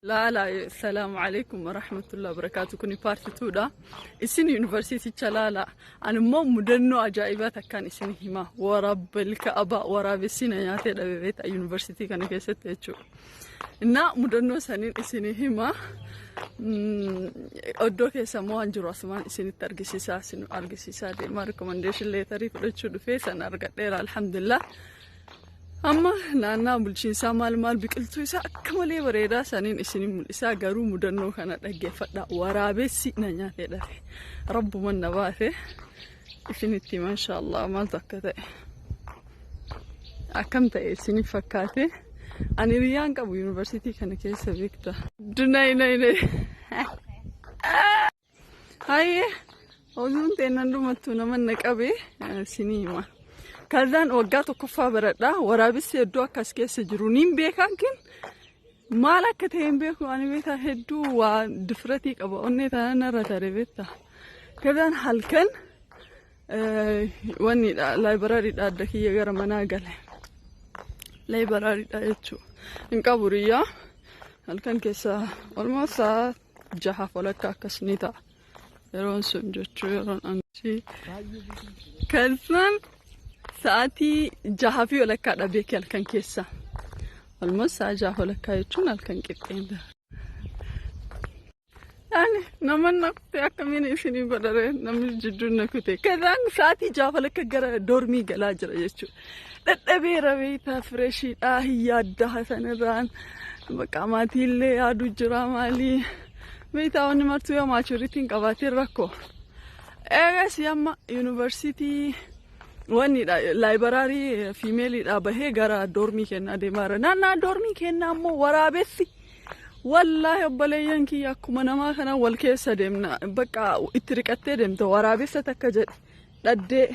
Laala, salaamu alaikum warahmatullahi wabarakatuh. Kuni part twodha. Isin yuunivarsiiticha laala. Ani immoo mudannoo ajaa'ibaa takkaan isin hima. Waraabbil ka'aba, waraabessi na nyaatee dhabe beektaa yuunivarsiitii kana keessatti jechuudha. Innaa mudannoo saniin isin hima. Oddoo keessa immoo waan jiru asumaan isinitti argisiisaa, isin argisiisaa deema. Recommendation letterii fudhachuu dhufee sana argadheera, alhamdulillah. Amma naannaa bulchiinsaa maal maal, biqiltuu isaa akka malee bareedaa saniin isin mul'isaa, garuu mudannoo kana dhaggeeffadha. Waraabessi na nyaatee dhabe. Rabbuman na baase, isinitti hima inshaallah maaltu akka ta'e. Akkam ta'e isiniif fakkaate? Ani hiriyyaan qabu yuunivarsiitii kana keessa, beekta. Dunay nay nay. Hayyee, oduun teennan dhumattu nama na qabe isinii hima. Kazaan waggaa tokkoffaa baradhaa, waraabessi hedduu akkas keessa jiru niin beekaan kin maal akka ta'e hin beeku. Ani beektaa, hedduu waa difratii qaba, onnee tana narra tare beektaa. Kazaan halkan wannidha, laayibarariidha, adda kiyya gara manaa gale. Laayibarariidha jechuudha. Hin qabu riyyaa, halkan keessa almost sa'a 6f walakkaa akkas ni ta'a. Yeroon sun jechuu yeroon ansi. Kazaan sa'aatii 6 fi walakkaadha beeki halkan keessa. Almost sa'a 6f walakkaa jechuun halkan qixxeenta. Ani nama na kute, akkamiin isinii godhare, namni jidduun na kute. Kazaan sa'aatii 6f walakka gara dormii galaa jira jechuudha. Dadhabeera beektaa, freshiidha, hin yaaddaa sanirraan. Bakka maatiillee yaadu jira, maalii. Beektaa, wanni martuu yoo maturityn qabaatiin rakkoo. Eegas amma yuunivarsiitii wannidha, library femaleiidha bahee gara dormii kennaa deemaa jira. Naannaa dormii kennaa immoo waraabessi. Wallaahi obboleeyyan kiyya, akkuma namaa kana wal keessa deemna. Bakka itti riqattee deemta, waraabessa takka jedhe dhaddee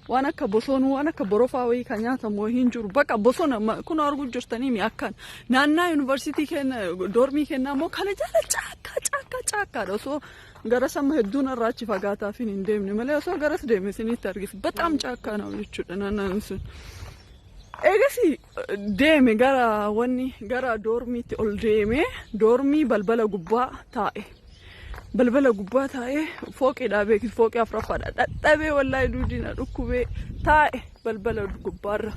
waan akka bosonuu, waan akka borofaa wayii kan nyaatamu wayii hin jiru. Bakka bosona kun arguu jirtanii mi akkan naannaa yuunivarsiitii kenna, dormii kennaa immoo kana jala caakkaa caakkaa caakkaadha. Osoo gara sama hedduun irraa achi fagaataaf hin deemne malee, osoo garas deeme isinitti argis. Bataam caakkaa nama jechuudha naannaan sun. Eegas deeme gara wanni, gara dormiitti ol deeme, dormii balbala gubbaa taa'e. Balbala gubbaa taa'ee, fooqiidhaa beekis, fooqii afuraffaadha. Dhadhabee wallaahi, duudina dhukkubee taa'e balbala gubbaarra,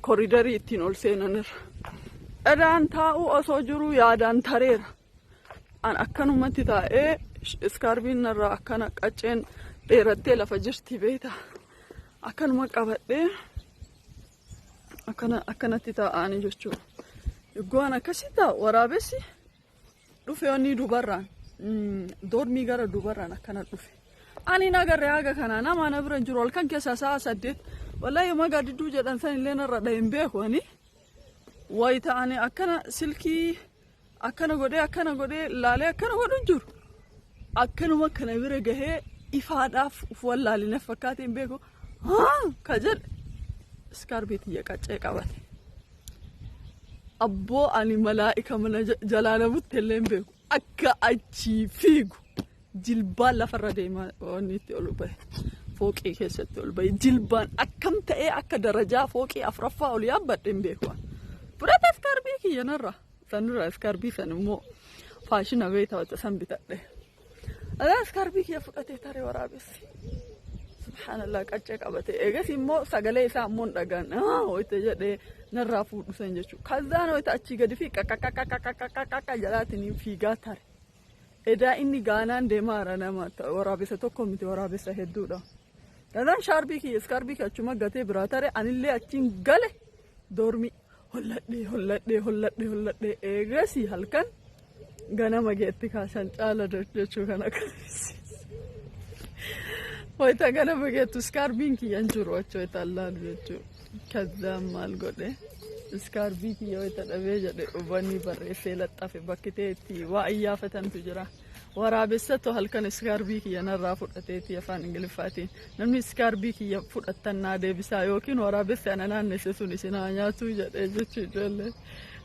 corridorii ittiin ol seenanirra. Dhadhaan taa'uu osoo jiruu yaadaan tareera. An akkanumatti taa'ee, scarfiin narraa akkana qacceen dheerattee lafa jirti beektaa. Akkanuma qabadhee akkana akkanatti taa'anii jechuudha. Yoggaan akkasii taa'u waraabessi dhufe, onni dubarraan, dormii gara dubarraan akkana dhufe. Ani nagarre haga kana nama na bira jiru, halkan keessa sa'a 8, wallahi magaa didduu jedhan san illee narra dhahe hin beeku ani. Wayita ani akkana silkii akkana godhee, akkana godhee laalee, akkana godhu jiru. Akkanuma kana bira gahee ifaadhaaf uf wallaaline fakkaatee hin beeku. Haa ka jedhe scarfii tiyya qaccee qabate. Abboo, ani malaa'ika mana jalaa na butte illee hin beeku. Akka achii fiigu jilbaan lafarra deemaa wanni itti ol bahe. Fooqii keessatti ol bahe, jilbaan akkam ta'ee akka darajaa fooqii afuraffaa ol yaabbadhe hin beeku. Fudhate scarfii kiyya narra. Sanirraa scarfii san immoo faashina beektaa, wata san bitadhe. Alaa scarfii kiyya fudhatee taree waraabessi. Subhaanallah, qaccee qabate. Eegas immoo sagalee isaa immoo hin dhagaan. Wayita jedhee narraa fuudhu san jechuudha. Kazaan wayita achii gadi fi qaqqaqqaqqaqqaqqaqqa jalaatiin fiigaa tare. Edaa inni gaanaan deemaara, nama waraabessa tokko miti, waraabessa hedduudha. Kazaan shaarbii kiyya, scarfii kiyya achuma gatee biraa tare, anillee achiin gale dormii, holladhee holladhee holladhee holladhee, eegasii halkan ganama geetti kaasan caala jechuu kan akkasiis. Wayita ganama geettu scarfiin kiyya hin jiru achi wayita allaalu jechuudha. Kazaan maal godhe, scarfii kiyya wayita dhabee jedhe, hubanni barreessee laxxafe, bakki ta'etti waa iyyaafatantu jira. Waraabessatu halkan scarfii kiyya narraa fudhateeti, afaan Ingiliffaatiin. Namni scarfii kiyya fudhattan naa deebisaa yookiin waraabessi ana naannesse sun isin haa nyaatu jedhee jechuu ijoollee.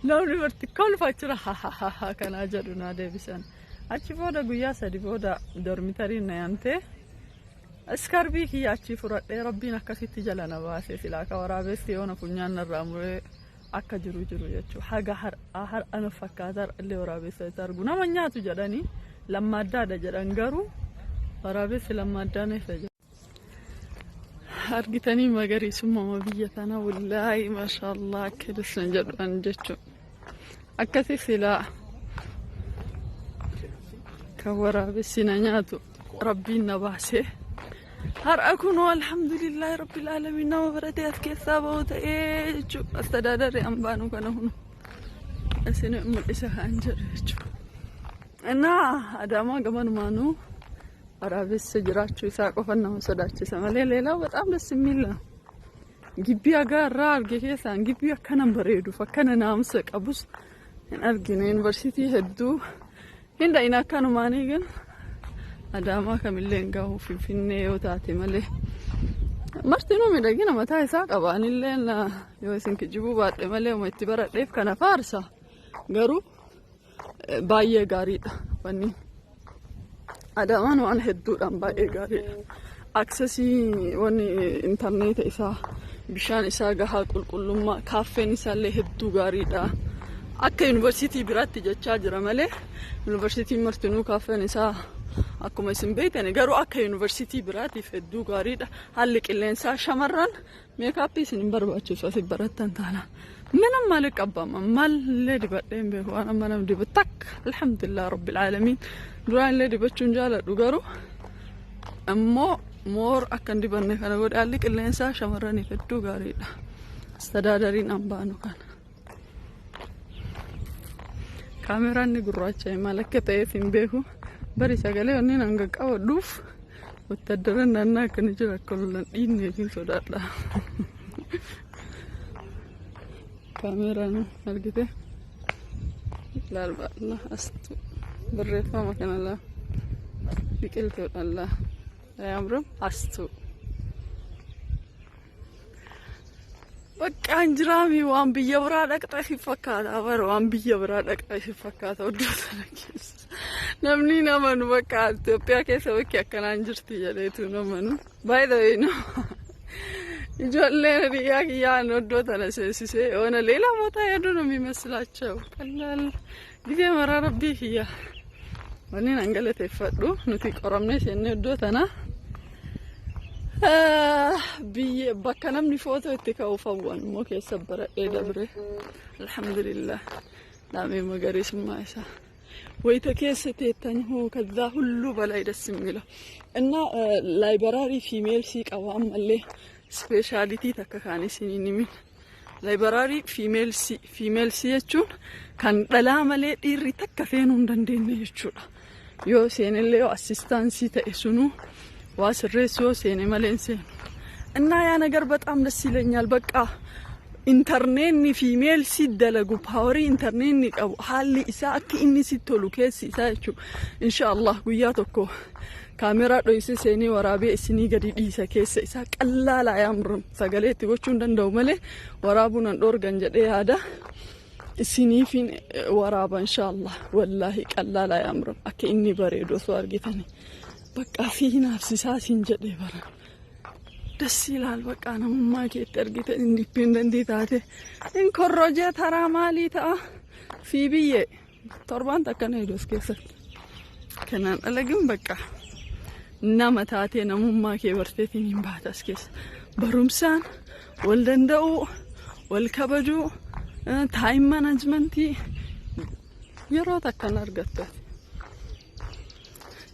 Namni marti kolfaa jira, ha ha ha ha kanaa jedhu naa deebisan. Achi booda guyyaa 3 booda dormitoryn na yaamtee scarfii kiyya achii fudhadhee, rabbiin akkasitti jala na baase. Silaa ka waraabessi yoona funyaan narraa muree. Akka jiru jiru jechuudha. Haga har'aa har'a na fakkaata, har'allee waraabessa isa argu nama nyaatu jedhanii, lammaaddaadha jedhan, garuu waraabessi lammaaddaan eessa jira? Argitanii magariisummaa biyya tana, wallaahi maashaallah, akka dasna jedhan jechuudha. Akkasi silaa kan waraabessi na nyaatu rabbiin na baasee. Har'a kunoo alhamdulillahi rabbil aalamiin nama baratee as keessaa bahu ta'ee jechuudha. Astadaadarri hambaanuu kana hunu isin mul'isa kan jedhu jechuudha. Innaa Adaamaa gamanumaanuu waraabessa jiraachuu isaa qofa nama sodaachisa malee ሌላው በጣም ደስ የሚል ነው። Gibbii hagaa irraa arge keessaan gibbii akkana bareeduuf akkana naamusa qabus hin argine. Yuunivarsiitii hedduu hin dha'in akkanumaanii, ግን Adaamaa kamillee hin gahu, Finfinnee yoo taate malee. Martinuu miidhagina mataa isaa qaba. Anillee yoo isin kijibuu baadhe malee uma itti baradheef kana faarsa. Garuu baay'ee gaariidha wanni. Adaamaan waan hedduudhaan baay'ee gaariidha. Accessii wanni intarneeta isaa, bishaan isaa gahaa, qulqullummaa, kaaffeen isaallee hedduu gaariidha. Akka yuunivarsiitii biraatti jechaa jira malee yuunivarsiitiin martinuu kaaffeen isaa akkuma isin beektan, garuu akka yuunivarsiitii biraatiif hedduu gaariidha. Haalli qilleensaa, shamarran makeupii isin hin barbaachisu asii barattan taana. ምንም አልቀባም, maallee dibadhee hin beeku, waan amma nam dibu takka. Alhamdulillah rabbil aalamiin, duraan illee dibachuun jaaladhu, garuu immoo more akka hin dibanne kana godhe. Haalli qilleensaa shamarraniif hedduu gaariidha. Astadaadariin hambaanu kana. Kaameraan ni gurraacha, maal akka ta'eef hin beeku. Bari sagalee wanni hanga qabadhuuf wattaaddaran naannaa akkana jira, akka lolan dhiinneef hin sodaadha. Kaameraan argite laal baala astu barreeffama kana laa biqiltuudha laa yaamru astu. Bakka jiraami waan biyya biraa dhaqxa si fakkaata bara, waan biyya biraa dhaqxa si fakkaata iddoo sana keessa. Namni namanu bakka Itoophiyaa keessa bakki akkanaan jirti jedheetu namanu. By the way, no. Ijoolleen hiriyaa kiyyaan iddoo tana seensisee የሆነ ሌላ ቦታ ሄዱ ነው የሚመስላቸው። ቀላል ጊዜ መራ rabbii kiyya. Wanni nan galateeffadhu nuti qoramnee seennee iddoo tana biyya bakka namni footoo itti ka'uuf hawwan immoo keessa baradhee dabre. Alhamdulillah, laamee magariisummaa isaa wayita keessa teettanii hoo ከዛ ሁሉ በላይ ደስ የሚለው እና library female C qaba. Ammallee speciality takka kaan isiniin himin, library female C. Female C jechuun kan dhalaa malee dhiirri takka seenuu hin dandeenye jechuudha. Yoo seenillee yoo assistantii ta'e sunuu waa sirreessu yoo seene malee hin seenu. እና ያ ነገር በጣም ደስ ይለኛል። በቃ intarneetni female C dalagu, powerii intarneetni qabu, haalli isaa akka inni si tolu keessi isaa jechuudha. Inshaallah guyyaa tokko kaameraa dho'isee seenee waraabee isinii gadi dhiisa. Keessa isaa qallaalaa yaamrum sagalee itti gochuu hin danda'u malee waraabuu nan dhoorgan jedhee yaada. Isiniifin waraaba inshaallah. Wallaahi qallaalaa yaamrum akka inni bareedu osoo argitanii. Bakka fi hinaafsisaa siin jedhee bara. ደስ ይላል። በቃ namummaa keetti argite independentii taate hin korrojee taraa maalii ta'a fi biyyee torbaan takka na idoos keessatti kanaan dhalagin bakka nama taatee namummaa kee barteetiin hin baata as keessa. Barumsaan wal danda'uu, wal kabajuu, time managementii yeroo takkan argattu,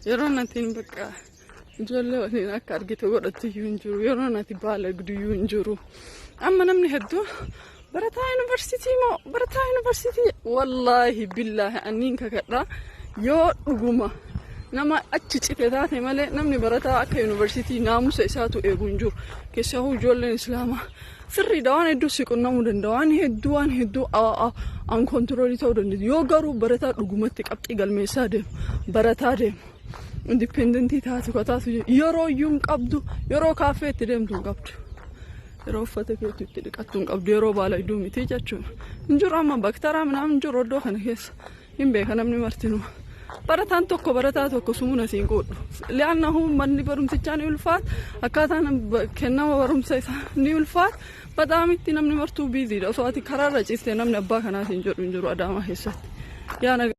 yeroo natiin bakka ijoollee waliin akka argite godhattu iyyuu hin jiru, yeroo nati baalagdu iyyuu hin jiru. Amma namni hedduu barataa yuunivarsiitii moo barataa yuunivarsiitii, wallaahi billaahi anniin kakadha, yoo dhuguma nama achi cite taate malee namni barataa akka yuunivarsiitii naamusa isaatu eegu hin jiru. Keessahuu ijoolleen islaamaa sirriidha, waan hedduu si qunnamuu danda'a, waan hedduu, waan hedduu an controlii ta'uu dandeessu. Yoo garuu barataa dhugumatti qabxii galmeessaa deemu, barataa deemu, independentii taatu kataatu, yeroo iyyuu hin qabdu, yeroo kaaffee itti deemtu hin qabdu, yeroo uffata keetu itti dhiqattu hin qabdu, yeroo baala iddoo miti jechuudha hin jiru. Amma baktaraa ምናምን jiru iddoo kana keessa hin beeka namni martinuu. Barataan tokko barataa tokko sumuna siin qoodhu. Li'aannahu manni barumsichaa ni ulfaata, akkaataan kennama barumsa isaa ni ulfaata. Bataamitti namni martuu busy dha. Osoo ati karaarra ciistee namni abbaa kanaatiin jedhu hin jiru Adaamaa keessatti. Yaa.